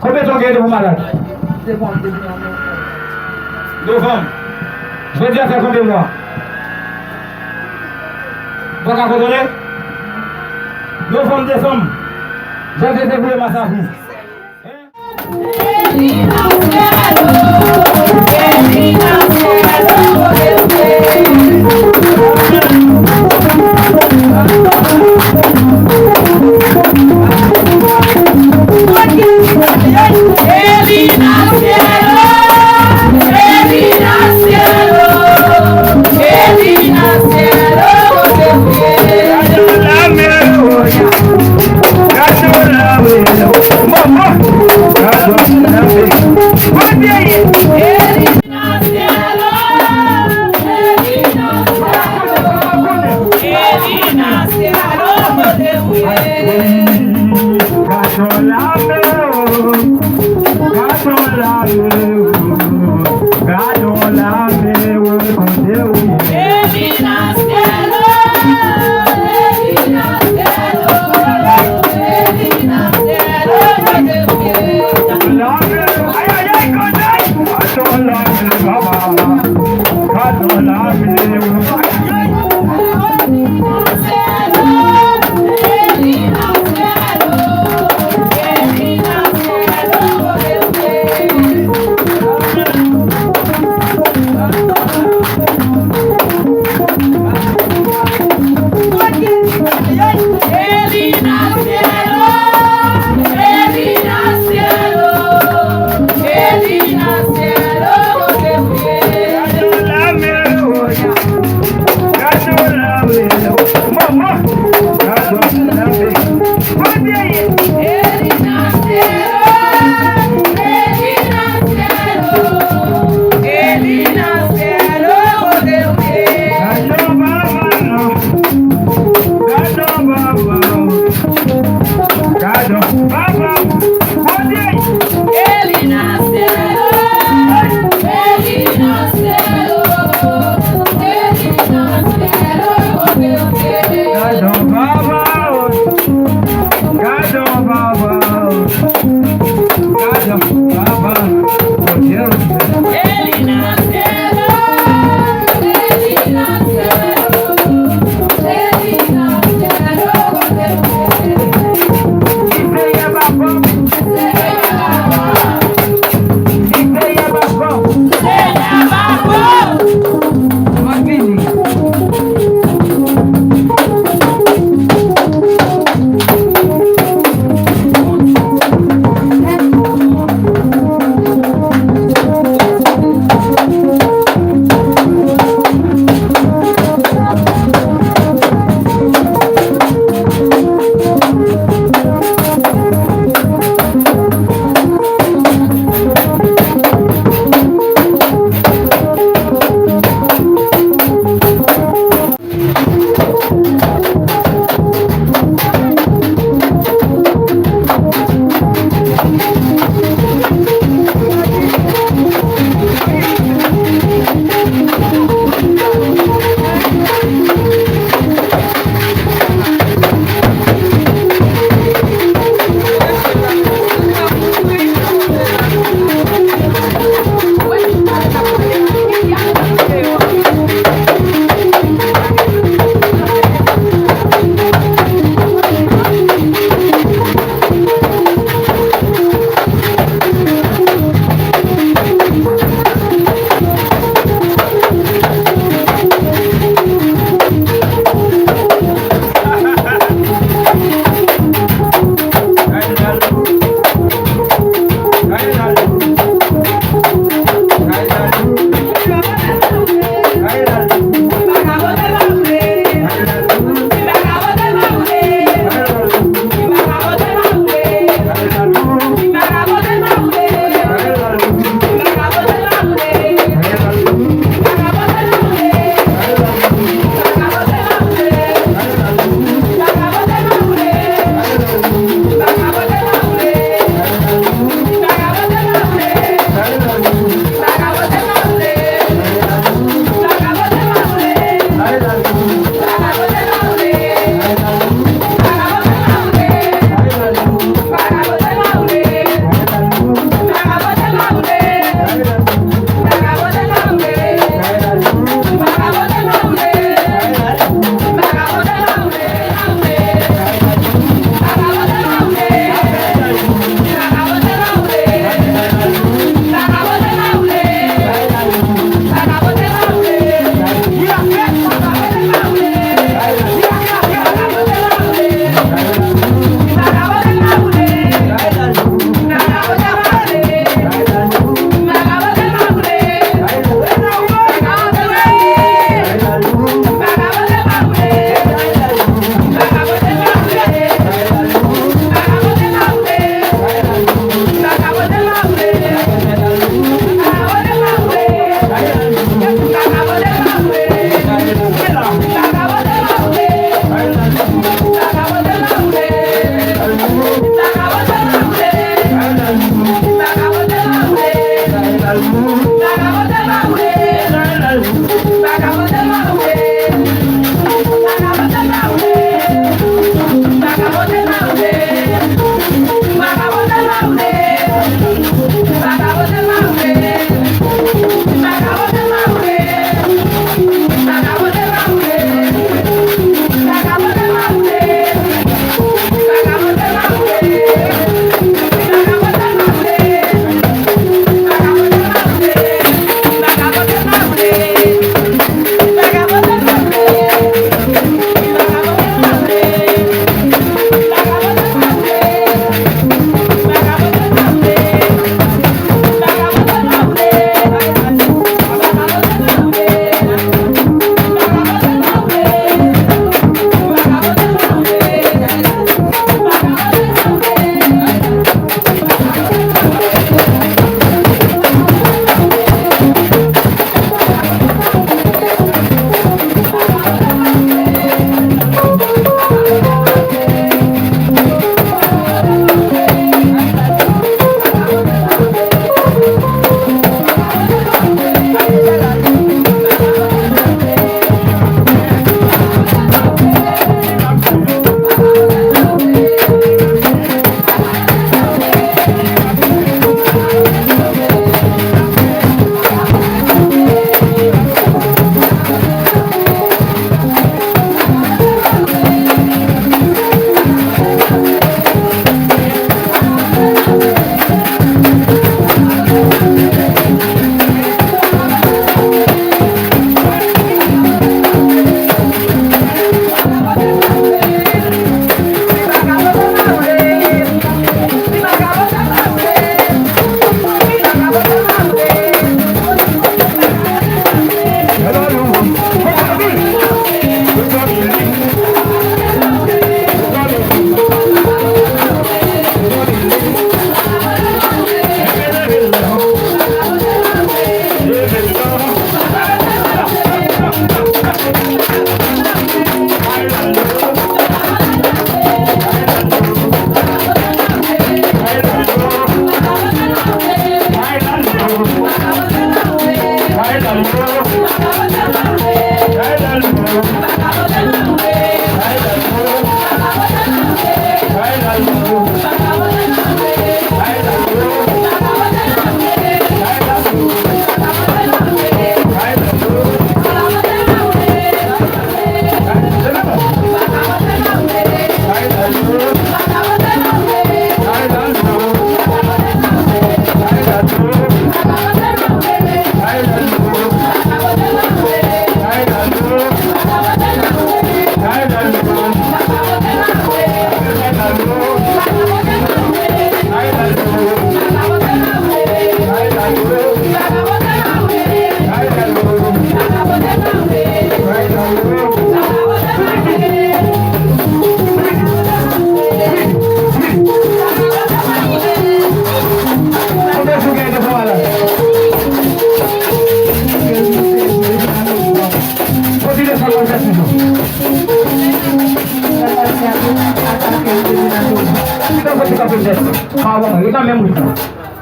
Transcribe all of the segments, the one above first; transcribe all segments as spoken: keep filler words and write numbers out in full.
Konbyen tan w gen depi w malad? Novanm. Jodi a fè konbyen mwa? Ou pa ka kontwole? Novanm, desanm, janvye, fevriye, mas, avril.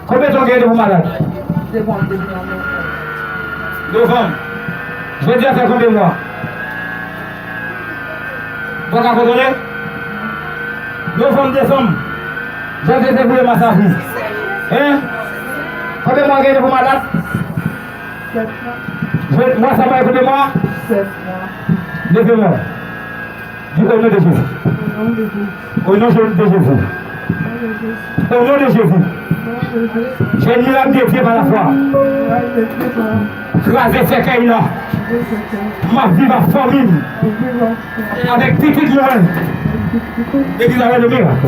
Konbyen tan w gen depi w malad? Depi w malad. Devan. Jodi a fè konbyen mwa? Ou pa ka kontwole? Novanm, desanm, janvye, fevriye, mas, avril. Hein? Konbyen mwa w gen depi w malad? Sèt mwa. Jodi, mwa sa bay konbyen mwa? Sèt mwa. Leve men w. Di, au nom de Jésus. Au nom de Jésus. Au nom de Jésus. Au nom de Jésus. Au nom de Jésus. Au nom de Jésus. J'ai une miracle de Dieu par la foi. Miracle de Dieu par la foi. Kraze sèkèy la. Kraze sèkèy. M ap viv ak fanmi m. M ap viv ak fanmi m. Avèk pitit mwen. Legliz la rele mirak.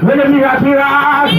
Rele mirak, mirak.